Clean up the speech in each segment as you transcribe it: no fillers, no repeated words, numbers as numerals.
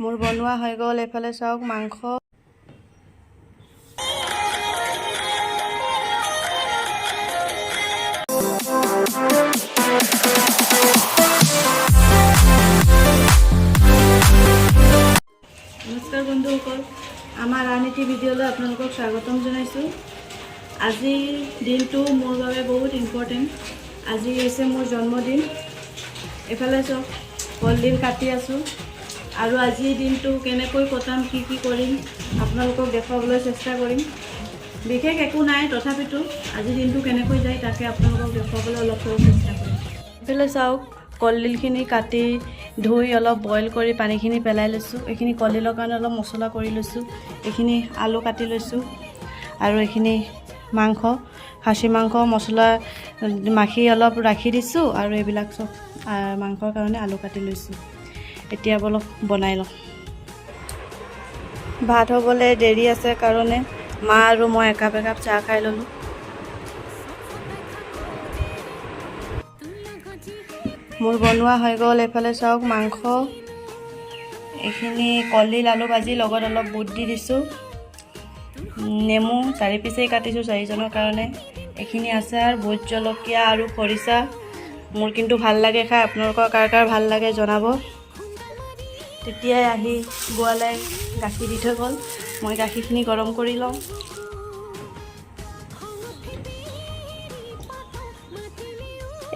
মোৰ বনোৱা হৈ গ'ল। এইফালে চাওক মাংস। নমস্কাৰ বন্ধুসকল, আমাৰ আন এটি ভিডিঅ'লৈ আপোনালোকক স্বাগতম জনাইছোঁ। আজিৰ দিনটো মোৰ বাবে বহুত ইম্পৰ্টেণ্ট। আজি হৈছে মোৰ জন্মদিন। এইফালে চাওক, কলডিল কাটি আছোঁ আৰু আজিৰ দিনটো কেনেকৈ কটাম, কি কি কৰিম, আপোনালোকক দেখুৱাবলৈ চেষ্টা কৰিম। বিশেষ একো নাই, তথাপিতো আজিৰ দিনটো কেনেকৈ যায় তাকে আপোনালোকক দেখুৱাবলৈ অলপ চলপ চেষ্টা কৰিম। এইফালে চাওক, কলডিলখিনি কাটি ধুই অলপ বইল কৰি পানীখিনি পেলাই লৈছোঁ। এইখিনি কলডিলৰ কাৰণে অলপ মছলা কৰি লৈছোঁ। এইখিনি আলু কাটি লৈছোঁ আৰু এইখিনি মাংস, খাচী মাংস মছলা মাখি অলপ ৰাখি দিছোঁ আৰু এইবিলাক চব মাংসৰ কাৰণে আলু কাটি লৈছোঁ। এতিয়া অলপ বনাই লওঁ। ভাত হ'বলৈ দেৰি আছে কাৰণে মা আৰু মই একাপ একাপ চাহ খাই ল'লোঁ। মোৰ বনোৱা হৈ গ'ল। এইফালে চাওক মাংস, এইখিনি কলডিল আলু ভাজি, লগত অলপ বুট দি দিছোঁ। নেমু 4 পিচেই কাটিছোঁ চাৰিজনৰ কাৰণে। এইখিনি আচাৰ, ভোট জলকীয়া আৰু খৰিচা। মোৰ কিন্তু ভাল লাগে খাই, আপোনালোকৰ কাৰ কাৰ ভাল লাগে জনাব। তেতিয়াই আহি গোৱালাই গাখীৰ দি থৈ গ'ল। মই গাখীৰখিনি গৰম কৰি লওঁ।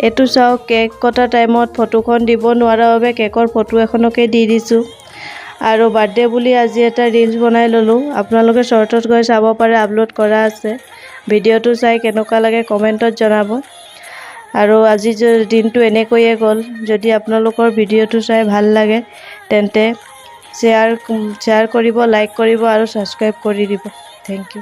এইটো চাওক, কেক কটা টাইমত ফটোখন দিব নোৱাৰাৰ বাবে কেকৰ ফটো এখনকে দি দিছোঁ। আৰু বাৰ্থডে বুলি আজি এটা ৰিলচ বনাই ল'লোঁ। আপোনালোকে শ্বৰ্টত গৈ চাব পাৰে, আপলোড কৰা আছে। ভিডিঅ'টো চাই কেনেকুৱা লাগে কমেণ্টত জনাব। আৰু আজি দিনটো এনেকৈয়ে গ'ল। যদি আপোনালোকৰ ভিডিঅ'টো চাই ভাল লাগে, তেন্তে শ্বেয়াৰ কৰিব, লাইক কৰিব আৰু ছাবস্ক্ৰাইব কৰি দিব। Thank U.